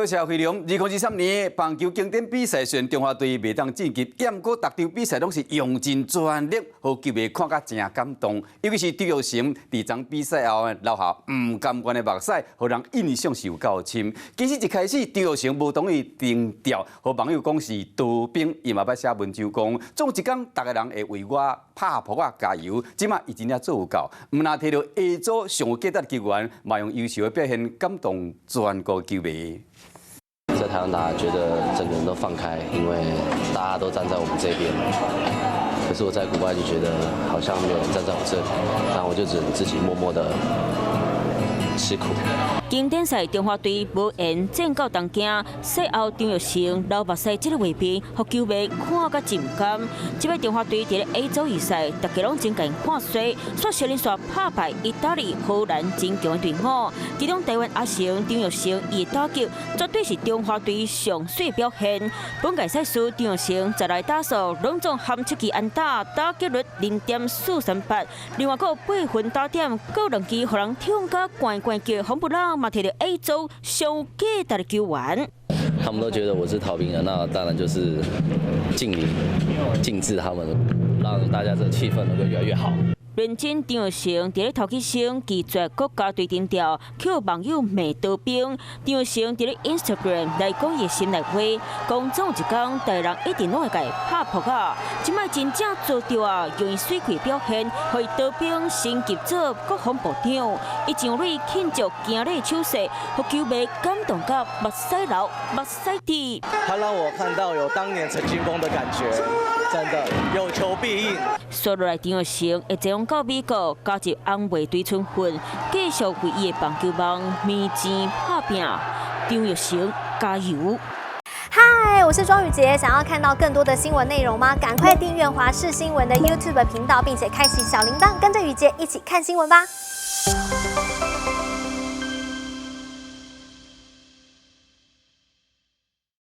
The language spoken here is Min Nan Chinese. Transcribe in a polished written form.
多謝輝龍。2023年棒球經典比賽，雖然中華隊袂當晉級，毋過逐場比賽攏是用盡全力，予球迷看甲誠感動。尤其是張育成佇場比賽後流下毋甘願的目屎，予人印象是有夠深。其實一開始張育成無同意徵調，予網友講是逃兵，伊嘛捌寫文章講，總有一工逐个人會為我拍噗仔加油。這馬伊真正做有夠，毋但提著 A 組上有價值的球員，嘛用優秀的表現感動全國球迷。在台灣打，覺得整個人都放開，因為大家都站在我們這邊。可是我在國外就覺得好像沒有人站在我這裡，然後我就只能自己默默的吃苦。經典賽中華隊無緣戰到東京，賽後張育成流目屎這个畫面，予球迷看甲真毋甘。這擺中華隊佇咧 A 組預賽，大家攏真共看衰，煞雙連續拍敗意大利、荷蘭真強的隊伍。其中台灣阿成張育成伊的打擊，絕對是中華隊上媠表現。本屆賽事張育成十來打數攏總含七支安打，打擊率0.438，另外閣有8分打點，閣有兩支予人痛甲關關叫，紅不讓嘛提著 A 組上有價值的球員。他們都覺得我是逃兵了，那當然就是盡力盡致他們，讓大家這個氣氛能夠越來越好。認真張育成佇咧頭起先拒絕國家隊徵調，予網友罵逃兵。張育成佇咧 Instagram 來講伊心內話，講總有一工，台人一定攏會共伊拍噗仔。這擺真正做著啊，用伊媠氣表現，予伊逃兵升級做國防部長。伊上壘慶祝行禮手勢，予球迷感動甲目屎流、目屎滴。他讓我看到有當年陳金鋒的感覺，真的有求必應。紲落來張育成會前往到美國加入紅襪隊春訓，繼續為伊的棒球夢糜錢拍拚。張育成加油！嗨，我是莊宇傑，想要看到更多的新聞內容嗎？趕快訂閱華視新聞的 YouTube 頻道，並且開啟小鈴鐺，跟着宇傑一起看新聞吧。